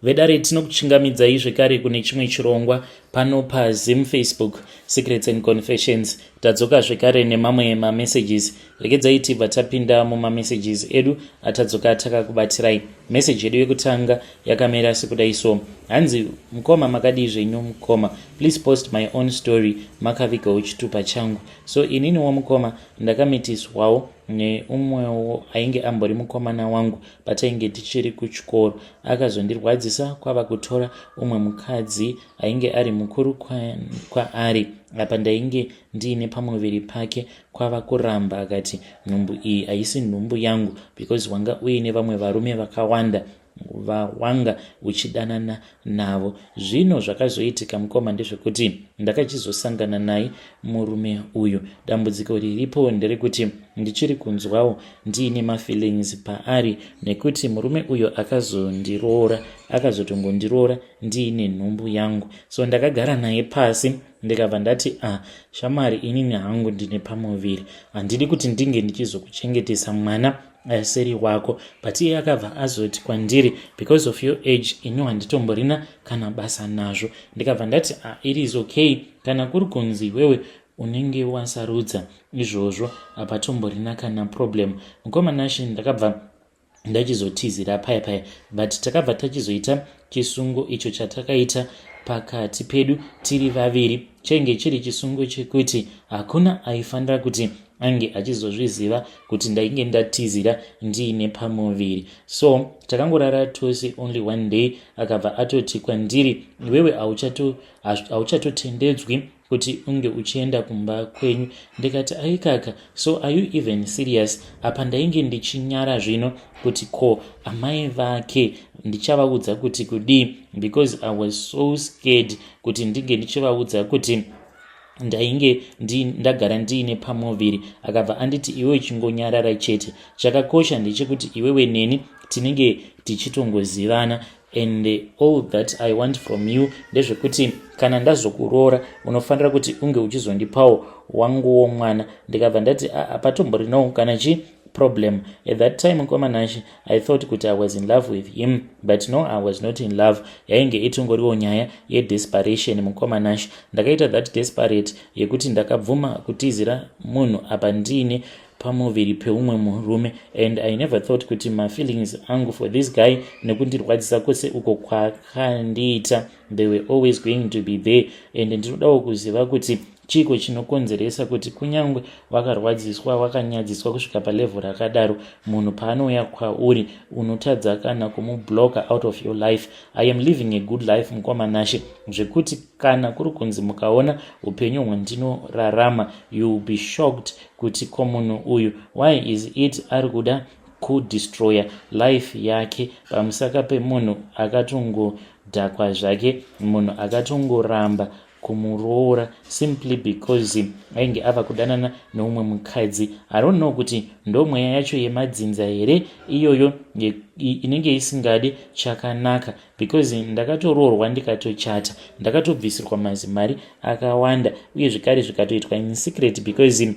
Vedare, tinokuchingamidzai zvekare kune chimwe chirongwa pano paZim Facebook Secrets and Confessions. Tadzoka zvekare nemamwe mamessages. Regedzai tibva tapinda mumamessages edu atadzoka takakubatirai. Meseji yedu yekutanga yakamira sekudai so. Hanzi, "Mukoma, makadii zvenyu mukoma? Please post my own story, makavigawo chitupa changu." So ininiwo mukoma, ndakamitiswawo neumwewo ainge ambori mukomana wangu patainge tichiri kuchikoro. Akazondirwadzisa kwava kutora umwe mukadzi ainge ari mukuru kwaari. Apa ndainge ndiine pamuviri pake, kwava kuramba akati nhumbu iyi haisi nhumbu yangu because wanga uine vamwe varume vakawanda vawanga uchidanana navo. Zvino zvakazoitika mukoma ndezvekuti ndakachizosangana naye murume uyu. Dambudziko riripo nderekuti ndichiri kunzwawo ndiine mafeelings paari, nekuti murume uyu akazondiroora, akazotongondiroora ndiine nhumbu yangu. So ndakagara naye pasi, ndikabva ndati, "Ah shamwari, inini hangu ndine pamuviri, handidi kuti ndinge ndichizokuchengetesa mwana asiri wako." But iye akabva azoti kwandiri, "Because of your age, ini handitomborina kana basa nazvo." Ndikabva ndati, "Ah, it is okay, kana kuri kunzi iwewe unenge wasarudza izvozvo, hapatomborina kana problem." Mukoma Nashe, ndakabva ndachizotizira paya paya, but takabva tachizoita chisungo icho chatakaita pakati pedu tiri vaviri. Chainge chiri chisungo chekuti hakuna aifanira kuti ange achizozviziva kuti ndainge ndatizira ndiine pamuviri. So takangorara tose only one day. Akabva atoti kwandiri, "Iwewe hauchatotendedzwi kuti unge uchienda kumba kwenyu." Ndikati, "Aikaka, so are you even serious?" Apa ndainge ndichinyara zvino kuti ko amai vake ndichavaudza kuti kudii, because I was so scared kuti ndinge ndichivaudza kuti ndainge ndagara ndiine pamuviri. Akabva anditi, "Iwewe chingonyarara chete, chakakosha ndechekuti iwewe neni tinenge tichitongozivana, and all that I want from you ndezvekuti kana ndazokuroora unofanira kuti unge uchizondipawo wanguwo mwana." Ndikabva ndati, "Hapatomborinawo kana chi problem." At that time, mukoma Nashe, I thought kuti I was in love with him, but no, I was not in love. Yainge itongoriwo nyaya yedesperation. Mukoma Nashe, ndakaita that desperate yekuti ndakabvuma kutizira munhu apa ndiine pamuviri peumwe murume, and I never thought kuti mafeelings angu for this guy nekundirwadzisa kwose uko kwakandiita, they were always going to be there. And ndinodawo kuziva kuti chiko chinokonzeresa kuti kunyange wakarwadziswa, wakanyadziswa kusvika palevel rakadaro, munhu paanouya kwauri unotadza kana kumublocker out of your life. I am living a good life, mukoma Nashe, zvekuti kana kuri kunzi mukaona upenyu hwandinorarama, you will be shocked kuti ko munhu uyu, why is it ari kuda kudestroya life yake pamusaka pemunhu akatongodhakwa zvake, munhu akatongoramba kumuroora simply because ainge ava kudanana neumwe mukadzi? I don't know kuti ndo mweya yacho yemadzinza here iyoyo inenge isingadi chakanaka, because ndakatoroorwa, ndikatochata, ndakatobvisirwa mazimari akawanda, uye zvekare zvikatoitwa in secret, because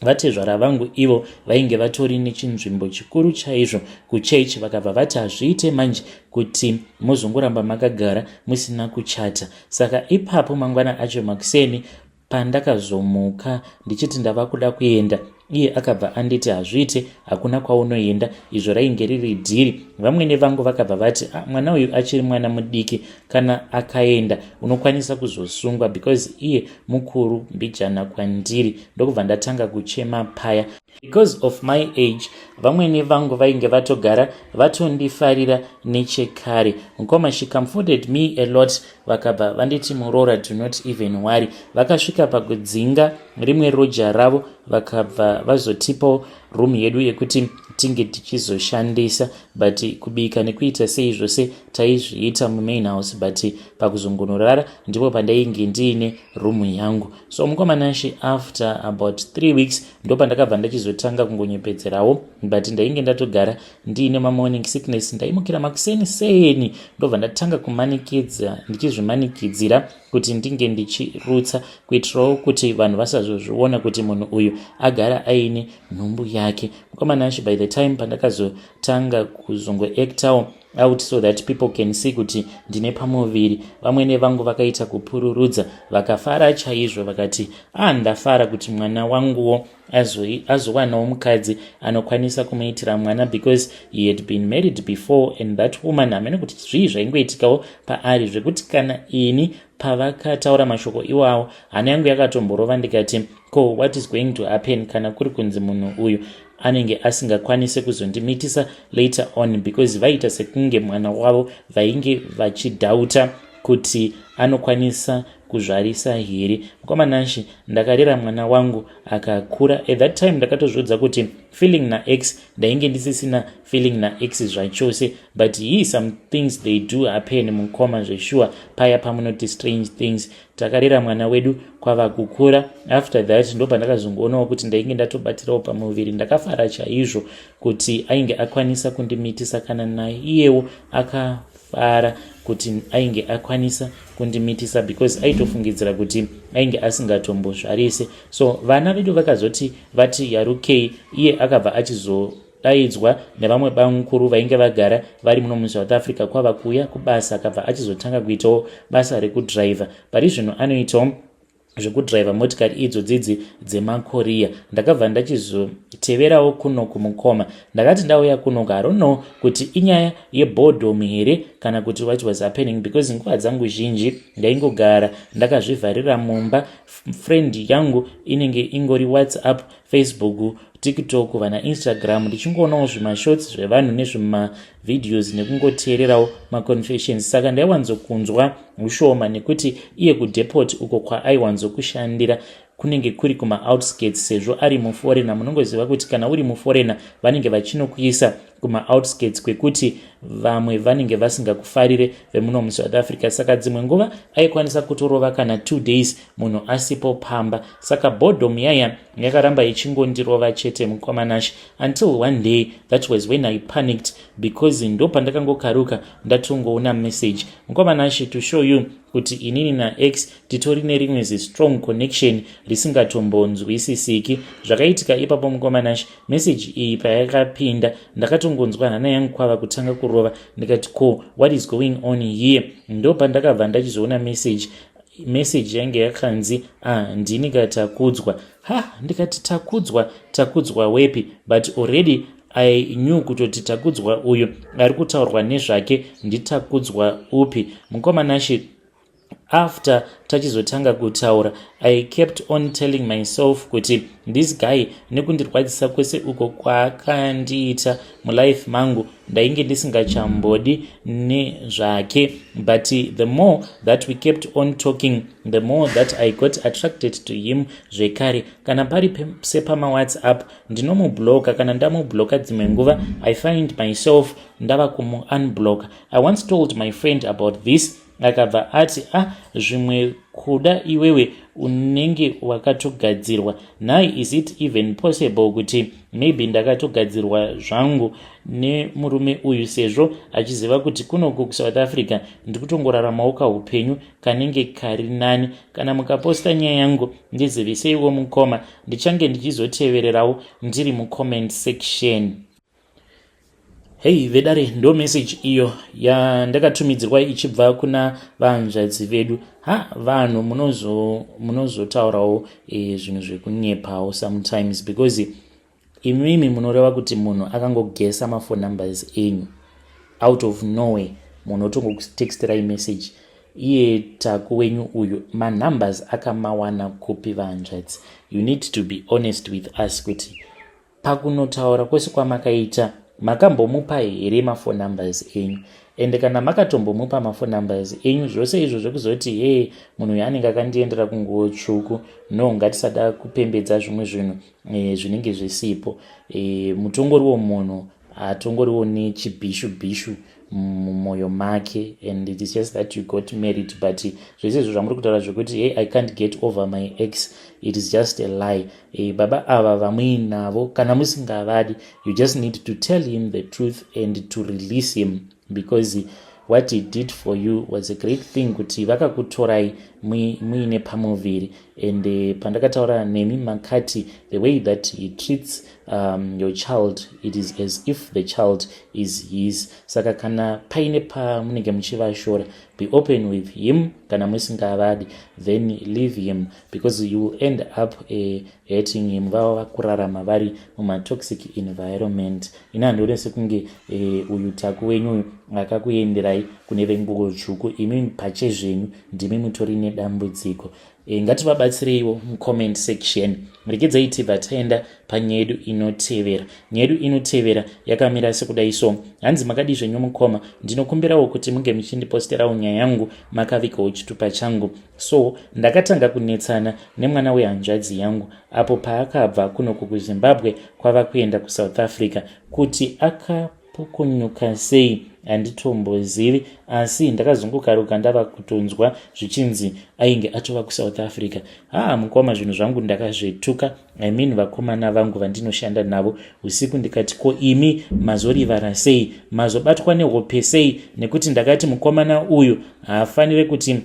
vatezvara vangu ivo vainge vatori nechinzvimbo chikuru chaizvo kuchechi. Vakabva vati, "Hazviite manje kuti muzongoramba makagara musina kuchata." Saka ipapo mangwana acho makuseni, pandakazomuka ndichiti ndava kuda kuenda, iye akabva anditi, "Hazviite, hakuna kwaunoenda." Izvo rainge riri deal. Vamwene vangu vakabva vati, "Ah, mwana uyu achiri mwana mudiki, kana akaenda unokwanisa kuzosungwa because iye mukuru mbijana kwandiri." Ndokubva ndatanga kuchema paya. Because of my age, vamwene vangu vainge vatogara vatondifarira nechekare. Mukoma, she comforted me a lot. Vakabva vanditi, "Muroora, do not even worry." Vakasvika pakudzinga rimwe roja ravo, vakabva vazotipawo room yedu yekuti tinge tichizoshandisa, but kubika nekuita sei zvose taizviita mumain house, but pakuzongonorara ndipo pandainge ndiine room yangu. So mukoma Nashe, after about 3 weeks ndo pandakabva ndachizotanga kungonyepedzerawo, but ndainge ndatogara ndiine mamorning sickness. Ndaimukira makuseni seni, ndobva ndatanga kumanikidza, ndichizvimanikidzira kuti ndinge ndichirutsa, kuitirawo kuti vanhu vasazozviona kuti munhu uyu agara aine nhumbu yake. Mukoma Nashe, by the time pandakazotanga kuzongoactawo out so that people can see kuti ndine pamuviri. Vamwene vangu vakaita kupururudza, vakafara chaizvo, vakati, "A, ah, ndafara kuti mwana wanguwo azowanawo mukadzi anokwanisa kumuitira mwana," because he had been married before and that woman, hamene kuti zvii zvaingoitikawo paari, zvekuti kana ini pavakataura mashoko iwawo, hana yangu yakatomborova. Ndikati, "Ko what is going to happen kana kuri kunzi munhu uyu anenge asingakwanisi kuzondimitisa later on?" Because vaita sekunge mwana wavo vainge vachidoubta kuti anokwanisa kuzvarisa here. Mukoma Nashi, ndakarera mwana wangu akakura. At that time ndakatozviudza kuti feeling naex, ndainge ndisisina feeling naex zvachose. But he some things, they do happen, mukoma, zvesure. Paya pamunoti strange things, takarera mwana wedu kwava kukura. After that ndo pandakazongoonawo kuti ndainge ndatobatirawo pamuviri. Ndakafara chaizvo kuti ainge akwanisa kundimitisa. Kana naiyewo akafara kuti ainge akwanisa kundimitisa, because aitofungidzira kuti ainge asingatombozvarise. So vana vedu vakazoti vati yarukei, iye akabva achizodaidzwa nevamwe bamukuru vainge vagara vari muno muSouth Africa, kwava kuuya kubasa. Akabva achizotanga kuitawo basa rekudhiraivha. Pari zvino anoitawo zvekudhiraivha motikari idzo dzidzi dzemaKorea. Ndakabva ndachizoteverawo kuno kumukoma. Ndakati ndauya kunoku, I don't know kuti inyaya yeboredom here kana kuti what was happening, because nguva dzangu zhinji ndaingogara ndakazvivharira mumba. Friend yangu inenge ingori WhatsApp, Facebook, TikTok, vana Instagram, ndichingoonawo zvimashorts zvevanhu nezvimavideos nekungoteererawo maconfessions. Saka ndaiwanzokunzwa ushoma, nekuti iye kudepot uko kwaaiwanzokushandira kunenge kuri kumaoutskirts, sezvo ari muforeigner. Munongoziva kuti kana uri muforeigner, vanenge vachinokuisa kumaoutskirts kwekuti vamwe vanenge vasingakufarire vemuno muSouth Africa. Saka dzimwe nguva aikwanisa kutorova kana 2 days munhu asipo pamba. Saka boredom yaya yakaramba ichingondirova chete, mukoma Nash, until one day. That was when I panicked, because ndo pandakangokaruka ndatongoona message, mukoma Nash, to show you kuti inini naex titori nerimwe zistrong connection risingatombonzwisisiki. Zvakaitika ipapo, mukoma Nash, message iyi payakapinda, ndakatongonzwa hana yangu kwava kutanga kurova. Ndikati, "Ko what is going on here?" Ndo pandakabva ndachizoona message. Message yange yakanzi, "Ah, ndini kaTakudzwa." Ha, ndikati, "Takudzwa? Takudzwa wepi?" But already I knew kutoti Takudzwa uyu ari kutaurwa nezvake ndiTakudzwa upi. Mukoma Nashi, after tachizotanga kutaura, I kept on telling myself kuti this guy, nekundirwadzisa kwese uko kwaakandiita mulife mangu, ndainge ndisingachambodi nezvake. But the more that we kept on talking, the more that I got attracted to him zvekare. Kana pari sepamawhatsapp, ndinomubloka. Kana ndamubloka, dzimwe nguva I find myself ndava kumuunblocka. I once told my friend about this. Akabva ati, "Ah, zvimwe kuda iwewe unenge wakatogadzirwa nhai. Is it even possible kuti maybe ndakatogadzirwa zvangu nemurume uyu, sezvo achiziva kuti kunoku kuSouth Africa ndikutongoraramawo kaupenyu kanenge kari nani?" Kana mukaposta nyaya yangu, ndiziviseiwo, mukoma. Ndichange ndichizotevererawo ndiri mucomment section. Hei vedare, ndo message iyo yandakatumidzirwa ichibva kuna vanzvadzi vedu. Ha, vanhu munozotaurawo zvinhu zvekunyepawo sometimes, because imimi munoreva kuti munhu akangogesa maphone numbers enyu out of nowhere, munhu otongokutextirai message. Iye Taku wenyu uyu, manumbers akamawana kupi, vanzvadzi? You need to be honest with us kuti pakunotaura kwese kwamakaita, makambomupa here maphone numbers enyu? Ende kana makatombomupa maphone numbers enyu, zvose izvo zvekuzoti, "He, munhu uyu anenge akandiendera kunguo tsvuku," no, ngatisada kupembedza zvimwe zvinhu zvinenge zvisipo. Mutongoriwo munhu hatongoriwo nechibhishu bhishu mumwoyo make, and it is just that you got married. But zvese izvo zvamuri kutaura zvekuti, "Hey, I can't get over my ex," it is just a lie. Baba ava vamuinavo, kana musingavadi, you just need to tell him the truth and to release him, because what he did for you was a great thing, kuti vakakutorai muine pamuviri. And pandakataura nemi, makati the way that he treats your child, it is as if the child is his. Saka kana paine pamunenge muchivashora, be open with him. Kana musingavadi, then leave him, because you will end up hating him. Vava vakurarama vari mumatoxic environment. Ina handione sekunge uyu Taku wenyu uyu akakuenderai kune venguo tsvuku. Imi pachezvenyu ndimi mutori nedambudziko. Ngativabatsireiwo mucomment section. Regedzai tibva taenda panyaya yedu inotevera. Nyaya yedu inotevera yakamira sekudai. So hanzi, "Makadi zvenyu mukoma? Ndinokumbirawo kuti munge muchindiposterawo nyaya yangu makavigawo chitupa changu. So ndakatanga kunetsana nemwana wehanzvadzi yangu apo paakabva kunoku kuZimbabwe kwava kuenda kuSouth Africa. Kuti akapukunyuka sei handitombozivi, asi ndakazongokaruka ndava kutonzwa zvichinzi ainge atova kuSouth Africa. Haa mukoma, zvinhu zvangu ndakazvetuka, I mean vakomana vangu vandinoshanda navo usiku. Ndikati, 'Ko imi mazorivara sei? Mazobatwa nehope sei? Nekuti ndakati mukomana uyu haafaniri kuti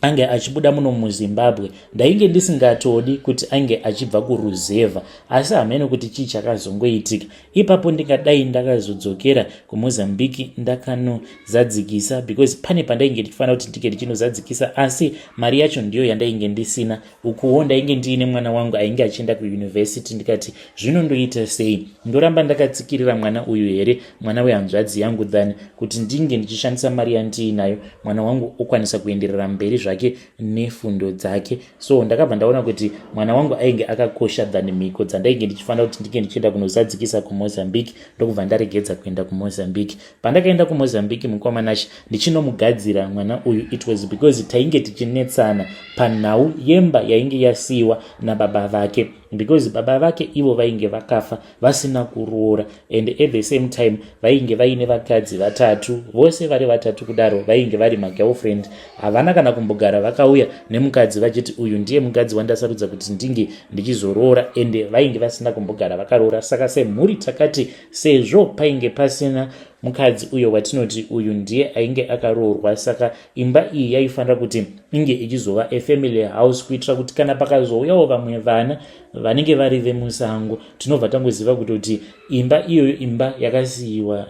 ange achibuda muno muZimbabwe. Ndainge ndisingatodi kuti ange achibva kuruzevha, asi hamene kuti chii chakazongoitika ipapo. Ndingadai ndakazodzokera kuMozambiki ndakanozadzikisa, because pane pandainge ndichifanira kuti ndinge ndichinozadzikisa, asi mari yacho ndiyo yandainge ndisina. Ukuwo ndainge ndiine mwana wangu ainge achienda kuyunivhesiti. Ndikati, zvinondoita sei? Ndoramba ndakatsikirira mwana uyu here, mwana wehanzvadzi yangu, than kuti ndinge ndichishandisa mari yandiinayo, mwana wangu okwanisa kuenderera mberi zvake nefundo dzake? So ndakabva ndaona kuti mwana wangu ainge akakosha than mhiko dzandainge ndichifanira kuti ndinge ndichienda kunozadzikisa kuMozambique. Ndokubva ndaregedza kuenda kuMozambique. Pandakaenda kuMozambique, mukomanachi, ndichinomugadzira mwana uyu, it was because tainge tichinetsana panhau yemba yainge yasiyiwa nababa vake, because baba vake ivo vainge vakafa vasina kuroora, and at the same time vainge vaine vakadzi vatatu. Vose vari vatatu kudaro vainge vari magirlfriend. Havana kana kumbogara vakauya nemukadzi vachiti, 'Uyu ndiye mukadzi wandasarudza kuti ndinge ndichizoroora,' ende vainge vasina kumbogara vakaroora. Saka semhuri takati, sezvo painge pasina mukadzi uyo watinoti uyu ndiye ainge akaroorwa, saka imba iyi yaifanira kuti inge ichizova afamily house, kuitira kuti kana pakazouyawo vamwe vana vanenge vari vemusango, tinobva tangoziva kutoti imba iyoyo, imba yakasiyiwa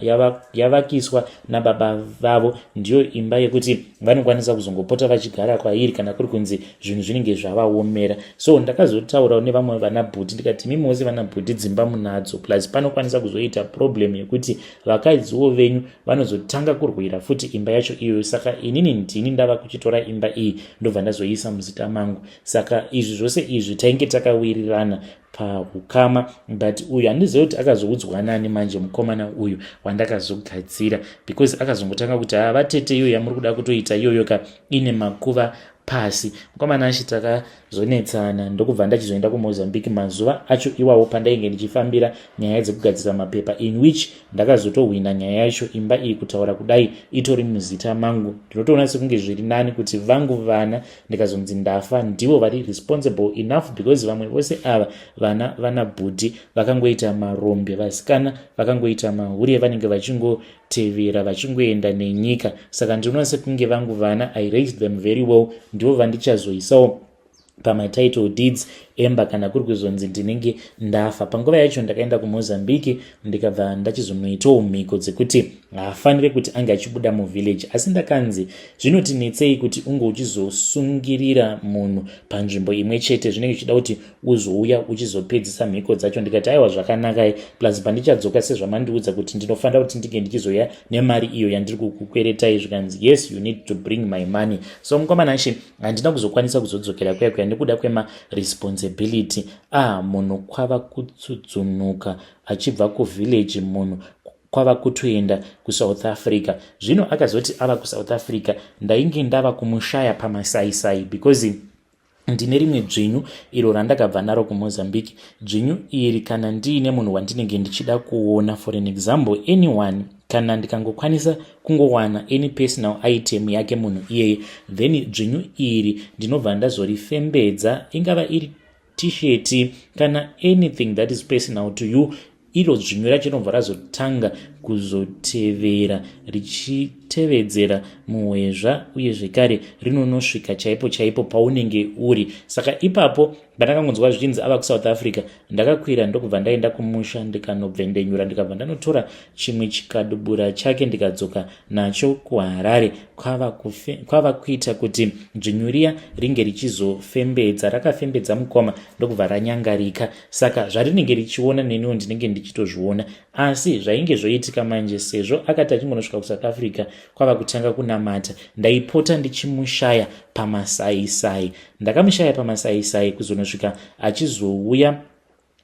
yavakiswa nababa vavo, ndiyo imba yekuti vanokwanisa kuzongopota vachigara kwairi kana kuri kunzi zvinhu zvinenge zvavaomera. So ndakazotaurawo nevamwe vana bhuti, ndikati, 'Mimi vose vana bhuti dzimba munadzo, plus panokwanisa kuzoita problem yekuti vakadziwo venyu vanozotanga kurwira futi imba yacho iyoyo. Saka inini ndini ndava kuchitora imba iyi, ndobva ndazoisa muzita mangu.' Saka izvi zvose izvi tainge takawirirana pahukama, but uyu handizivi kuti akazoudzwa nani manje, mukomana uyu wandakazogadzira, because akazongotanga kuti, 'Ha, vatete, iyoyo yamuri kuda kutoita iyoyo ka ine makuva pasi.' Mukomana achi takazonetsana, ndokubva ndachizoenda kuMozambique mazuva acho iwawo pandainge ndichifambira nyaya dzekugadzira mapepa, in which ndakazotohwina nyaya yacho. Imba iyi, kutaura kudai, itori muzita mangu. Ndinotoona sekunge zviri nani kuti vangu vana, ndikazonzi ndafa, ndivo vari responsible enough, because vamwe vose ava vana vana bhudhi vakangoita marombe, vasikana vakangoita mahure, vanenge vachingotevera vachingoenda nenyika. Saka ndinoona sekunge vangu vana, I raised them very well, ndivo vandichazoisawo pamatitle deeds emba kana kuri kuzonzi ndinenge ndafa. Panguva yacho ndakaenda kuMozambique, ndikabva ndachizonoitawo mhiko dzekuti haafaniri kuti ange achibuda muvillage. Asi ndakanzi, zvinotinetsei kuti unge uchizosungirira munhu panzvimbo imwe chete, zvinenge zvichida kuti uzouya uchizopedzisa mhiko dzacho. Ndikati, 'Aiwa, zvakanakai. Plus pandichadzoka, sezvamandiudza kuti ndinofanira kuti ndinge ndichizoya nemari iyo yandiri kukukweretai.' Zvikanzi, 'Yes, you need to bring my money.' So mukomana she, handina kuzokwanisa kuzodzokera kuya kuya nekuda kwemaresponsibility. Ah, munhu kwava kutsudzunuka achibva kuvillage, munhu kwava kutoenda kuSouth Africa. Zvino akazoti ava kuSouth Africa, ndainge ndava kumushaya pamasaisai, because ndine rimwe dzvinyu iro randakabva naro kuMozambique. Dzvinyu iri, kana ndiine munhu wandinenge ndichida kuona, for an example, anyone, kana ndikangokwanisa kungowana any personal item yake munhu iyeye, then dzvinyu iri ndinobva ndazorifembedza, ingava iri T-shirt kana anything that is personal to you. Iro dzvinyu racho rinobva razotanga. kuzotevera richitevedzera muhwezva, uye zvekare rinonosvika chaipo chaipo paunenge uri. Saka ipapo pandakangonzwa zvichinzi ava kuSouth Africa, ndakakwira ndokubva ndaenda kumusha, ndikanobvendenyura, ndikabva ndanotora chimwe chikadubura chake, ndikadzoka nacho kuHarare. Kwava kuita kuti dzvinyu riya ringe richizofembedza. Rakafembedza, mukoma, ndokubva ranyangarika. Saka zvarinenge richiona, neniwo ndinenge ndichitozviona. Asi zvainge zvoitika manje, sezvo akati achingonosvika kuSouth Africa kwava kutanga kunamata, ndaipota ndichimushaya pamasaisai. Ndakamushaya pamasaisai kuzonosvika achizouya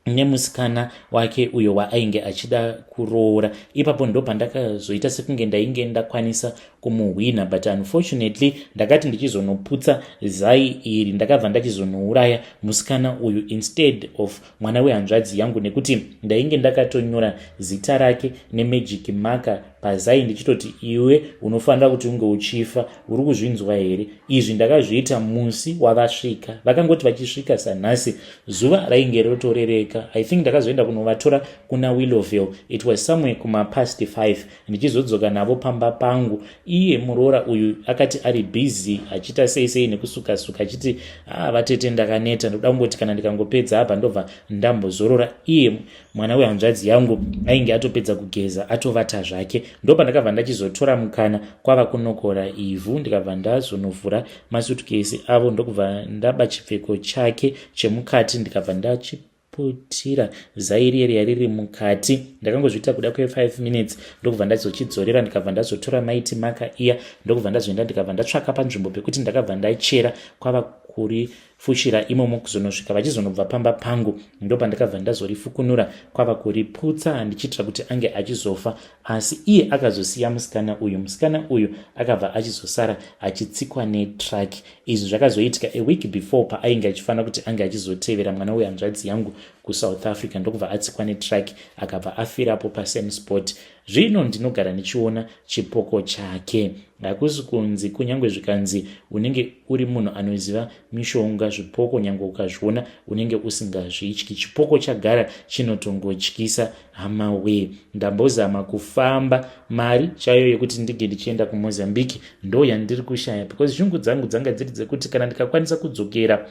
nemusikana wake uyo waainge achida kuroora. Ipapo ndo pandakazoita sekunge ndainge ndakwanisa kumuhwina, but unfortunately ndakati ndichizonoputsa zai iri, ndakabva ndachizonouraya musikana uyu instead of mwana wehanzvadzi yangu, nekuti ndainge ndakatonyora zita rake nemagic marker pazai, ndichitoti, "Iwe unofanira kuti unge uchifa, uri kuzvinzwa here?" Izvi ndakazviita musi wavasvika. Vakangoti vachisvika sanhasi, zuva rainge rotorereka. I think ndakazoenda kunovatora kuna Willowville. It was somewhere kumapast 5. Ndichizodzoka navo pamba pangu, iye muroora uyu akati ari busy achiita sei sei nekusuka-suka, achiti, "Ah, vatete, ndakaneta, ndoda kungoti kana ndikangopedza apa ndobva ndambozorora." Iye mwana wehanzvadzi yangu ainge atopedza kugeza, atovata zvake. Ndopandakabva ndachizotora mukana kwava kunokora ivhu, ndikabva ndazonovhura masutukesi avo, ndokubva ndaba chipfeko chake chemukati, ndikabva ndachiputira zai riye riya riri mukati. Ndakangozviita kuda kwe5 minutes, ndokubva ndazochidzorera, ndikabva ndazotora mighty marker iya, ndokubva ndazoenda, ndikabva ndatsvaka panzvimbo pekuti ndakabva ndachera, kwava kurifushira imomo kuzonosvika vachizonobva pamba pangu. Ndopandakabva ndazorifukunura, kwava kuriputsa, ndichiitira kuti ange achizofa. Asi iye akazosiya musikana uyu. Musikana uyu akabva achizosara achitsikwa netruck. Izvi zvakazoitika a week before paainge achifanira kuti ange achizotevera mwana wehanzvadzi yangu kuSouth Africa, ndokubva atsikwa netruck, akabva afirapo pasame spot. Zvino ndinogara ndichiona chipoko chake. Hakusi kunzi kunyange zvikanzi unenge uri munhu anoziva mishonga, zvipoko nyange ukazviona unenge usingazvityi. Chipoko chagara chinotongotyisa, hama wee. Ndambozama kufamba, mari chaiyo yekuti ndinge ndichienda kuMozambique ndo yandiri kushaya, because shungu dzangu dzanga dziri dzekuti kana ndikakwanisa kudzokera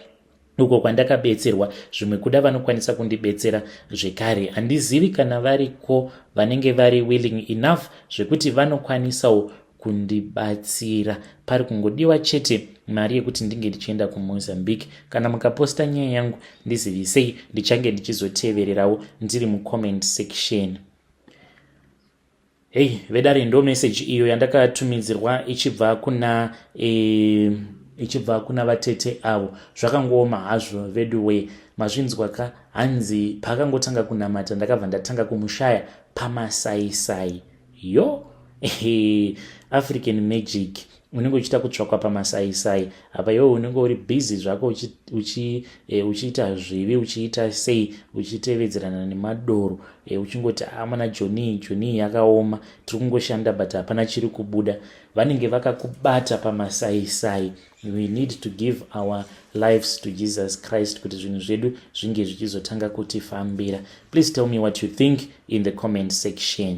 uko kwandakabetserwa, zvimwe kuda vanokwanisa kundibetsera zvekare. Handizivi kana variko vanenge vari willing enough zvekuti vanokwanisawo kundibatsira. Pari kungodiwa chete mari yekuti ndinge ndichienda kuMozambique. Kana mukaposta nyaya yangu, ndizivisei, ndichange ndichizotevererawo ndiri mucomment section. Hei vedare, ndo meseji iyo yandakatumidzirwa ichibva kuna vatete avo. Zvakangooma hazvo veduwe. Mazvinzwa ka? Hanzi paakangotanga kunamata, ndakabva ndatanga kumushaya pamasaisai. Yo, African magic, unenge uchiita kutsvakwa pamasaisai apa, iwe unenge uri busy zvako uchiita zvivi, uchiita sei, uchitevedzerana nemadoro, uchingoti, "Amana, Joni, Joni yakaoma, tiri kungoshanda but hapana chiri kubuda." Vanenge vakakubata pamasaisai. We need to give our lives to Jesus Christ kuti zvinhu zvedu zvinge zvichizotanga kutifambira. Please tell me what you think in the comment section.